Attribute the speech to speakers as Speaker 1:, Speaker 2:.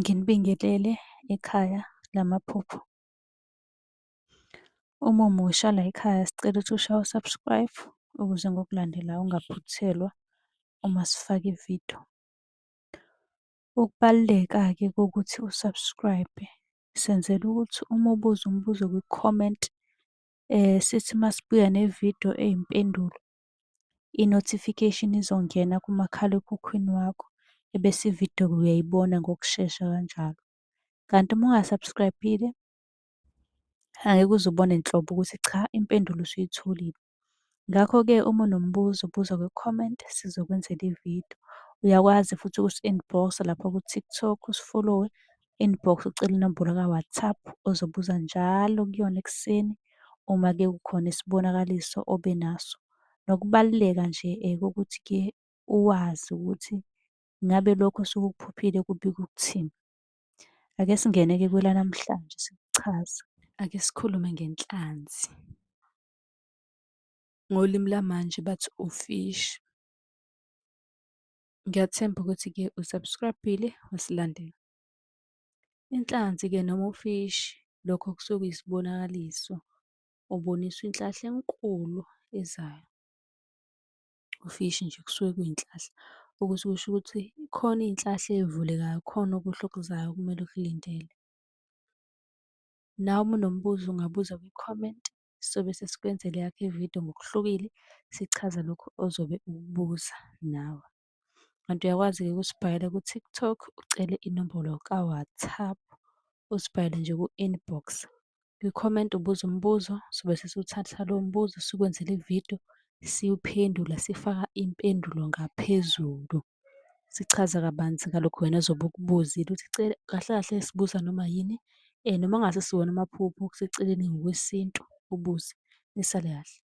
Speaker 1: Nginibingelele ekhaya lamaphupho. Uma umusha layikhaya sicela ukuthi ushaye u-subscribe ukuze ngokulandelayo ungaphuthelwa uma sifaka ividiyo. Ukubaluleka-ke kokuthi u-subscribe-e, senzela ukuthi uma ubuza umbuzo kwi-comment, sithi uma sibuya nevidiyo eyimpendulo, i-notification izongena kumakhalekhukhwini wakho, ebese ividiyo uyayibona ngokushesha kanjalo. Kanti uma unga-subscribe-ile, angeke uze ubone nhlobo ukuthi cha impendulo usuyitholile. Ngakho-ke uma unombuzo buza kwi-comment sizokwenzela ividiyo. Uyakwazi futhi ukusi-inbox-a lapha ku-TikTok usifolowe, inbox ucele inombolo ka-WhatsApp ozobuza njalo kuyona ekuseni uma-ke kukhona isibonakaliso obe naso. Nokubaluleka nje kokuthi-ke uwazi ukuthi ngabe lokhu osuke ukuphuphile kubika ukuthini. Ake singene-ke kwelanamhlanje sikuchaze. Ake sikhulume ngenhlanzi. Ngolimi lamanje bathi ufishi. Ngiyathemba ukuthi-ke u-subscribe-ile wasilandela. Inhlanzi-ke noma ufishi, lokho kusuke kuyisibonakaliso, uboniswa inhlahla enkulu ezayo. Ufishi nje kusuke kuyinhlahla, okusuke kusho ukuthi khona iy'nhlahla ey'vulekayo, khona okuhle okuzayo okumele ukulindele. Nawe uma unombuzo ungabuza kwi-comment, sobe sesikwenzela eyakho ividiyo ngokuhlukile, sichaza lokhu ozobe ukubuza nawe. Kanti uyakwazi-ke ukusibhalela ku-TikTok, ucele inombolo ka-WhatsApp, usibhalele nje ku-inbox. Kwi-comment ubuze umbuzo, sobe sesiwuthatha lowo mbuzo sikwenzele ividiyo, siwuphendula sifaka impendulo ngaphezulu. Sichaza kabanzi ngalokhu wena ozobe ukubuzile ukuthi kahle kahle sibuza noma yini, noma kungase siwona amaphupho, kuseceleni ngokwesintu ubuze. Nisale kahle.